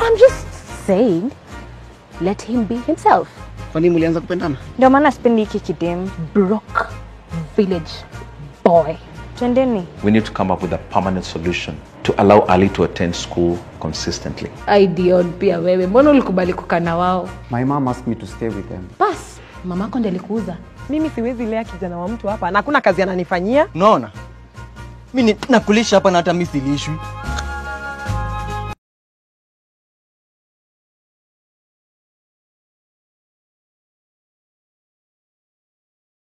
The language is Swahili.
I'm just saying, let him be himself. Kwa nini mlianza kupendana? Ndio maana sipendi hiki kidem. Broke village boy. Twendeni. We need to come up with a permanent solution to allow Ali to attend school consistently. Ai, Dion, pia wewe mbona ulikubali kukaa na wao? My mom asked me to stay with them. Bas, mamako ndiye alikuuza. Mimi siwezi lea kijana wa mtu hapa na hakuna kazi ananifanyia. Unaona? Mimi nakulisha hapa na hata mimi silishwi.